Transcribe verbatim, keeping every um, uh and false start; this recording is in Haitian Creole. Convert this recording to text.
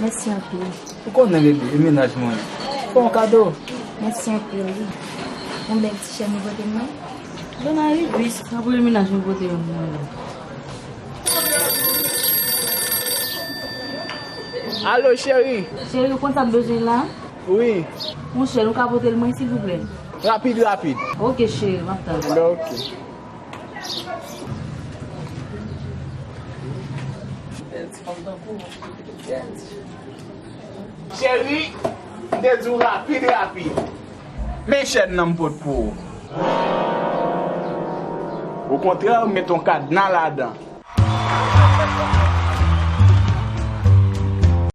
Mèsi anpil. Ou konnen, bebe, e mennaj mwen. Fè yon kado. Mèsi anpil, wi. Yon bèl ti chèn ou pote mwen. Dona Iris, apre mennaj mwen pote yon mwen. Alo, cheri. Cheri, ou konn sa m bezwen la? Wi. Monchè, nou ka pote l mwen, silvouplè? Rapid, rapid. Ok, cheri, m ap tann. Ok. Cheri, m te di w rapid, rapid. Men chèn nan m pot pou ou. Okontrè, m met yon kadna ladan.